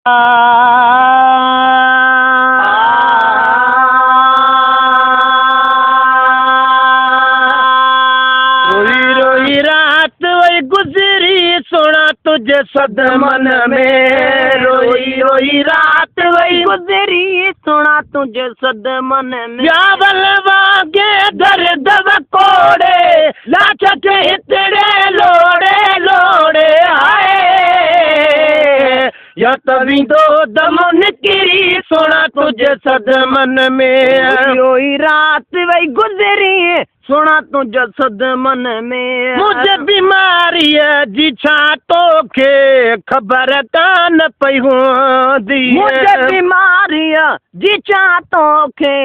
रोई रोई रात वई गुज़री सुहिणा तुंहिंजे सदमन में। रोई रोई रात वई गुज़री सुहिणा तुंहिंजे सदमन में। ॿिया वांगे दर्द वकोड़े लाश खे हितिड़े लोड़े लोड़े हाय। या त वेंदो दम निकिरी सुहिणा तुंहिंजे सदमन में। रोई रात वई गुज़री सुहिणा तुंहिंजे सदमन में। मुंहिंजे बीमारीअ जी छा तोखे ख़बर कान पई हूंदी। मुंहिंजे बीमारीअ जी छा तोखे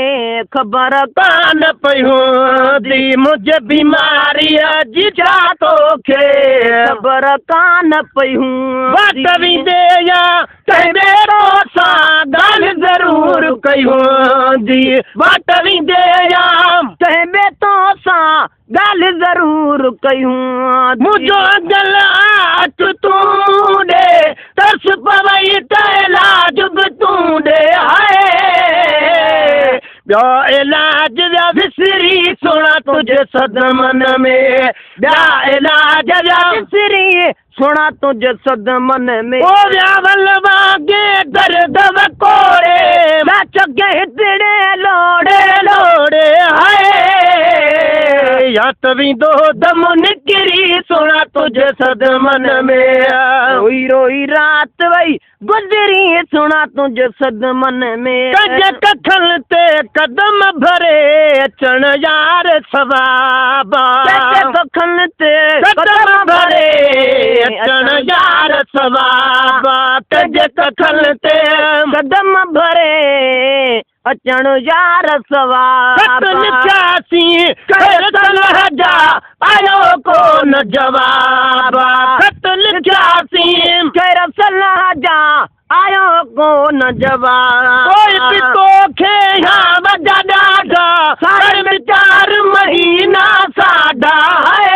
ख़बर कान पई हूंदी। मुंहिंजे बीमारीअ जी छा तोखे ख़बर कान पई हूंदी। वाट वेंदे या कंहिं ॿिए सां ॻाल्हि ज़रूर कई हूंदी। वाट वेंदे या कंहिं ॿिए सां ॻाल्हि ज़रूर कई हूंदी। मुंहिंजो अगल आच तूं ॾे तरस पवई त इलाज बि तूं ॾे हाय। ॿियो इलाज विया विसरी सुहिणा तुंहिंजे सदमन में। ॿिया इलाज विया विसरी सुहिणा तुंहिंजे सदमन में। ओ विया वल वांगे दर्द वकोड़े लाश खे हितिड़े लोड़े लोड़े हाय। या त वेंदो दम निकिरी सुहिणा तुंहिंजे सदमन में। रोई रोई रात वई गुज़री सुहिणा तुंहिंजे सदमन में। कंहिंजे कखन ते कदम भरे अचण यार सवाबा। कंहिंजे कखन ते कदम भरे अचण यार सवाबा। कंहिंजे कखन ते कदम भरे अचण यार सवाबा। ख़त लिखियासीं खैर सलाह जा आयो कोन जवाब। ख़त लिखियासीं खैर सलाह जा आयो कोन जवाब। कोई बि तोखे या वॾा ॾाढा साढ़े चार महीना साढा है।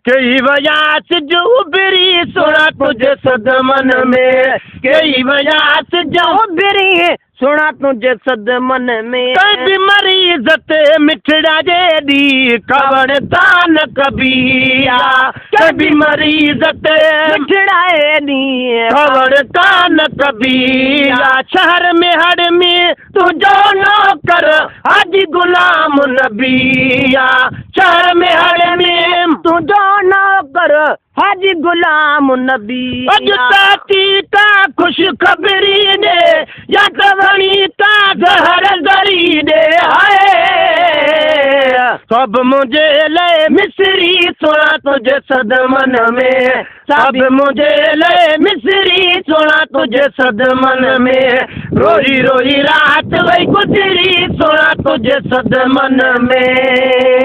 कई वया सिज उभिरी सुहिणा तुंहिंजे सदमन में। कई वया सिज उभिरी सुहिणा तुंहिंजे सदमन में। कंहिं बि मरीज़ ते मिठड़ा जेॾी ख़बर तान कबी आहे। कंहिं बि मरीज़ ते मिठड़ा एॾी ख़बर कान कबी आहे। शहर में हर में तुंहिंजो नौकर हाजी गुलाम नबी आहे। शहर में हर में तुंहिंजो नौकर हाजी गुलाम नबी। अॼु ताती का ख़ुशख़बरी ॾे या त वणी का ज़हर ज़री ॾे हाय। सभु मुंहिंजे लाइ मिसरी सुहिणा तुंहिंजे सदमन में। सभु मुंहिंजे लाइ मिसरी सुहिणा तुंहिंजे सदमन में। रोई रोई रात वई गुज़री सुहिणा तुंहिंजे सदमन में।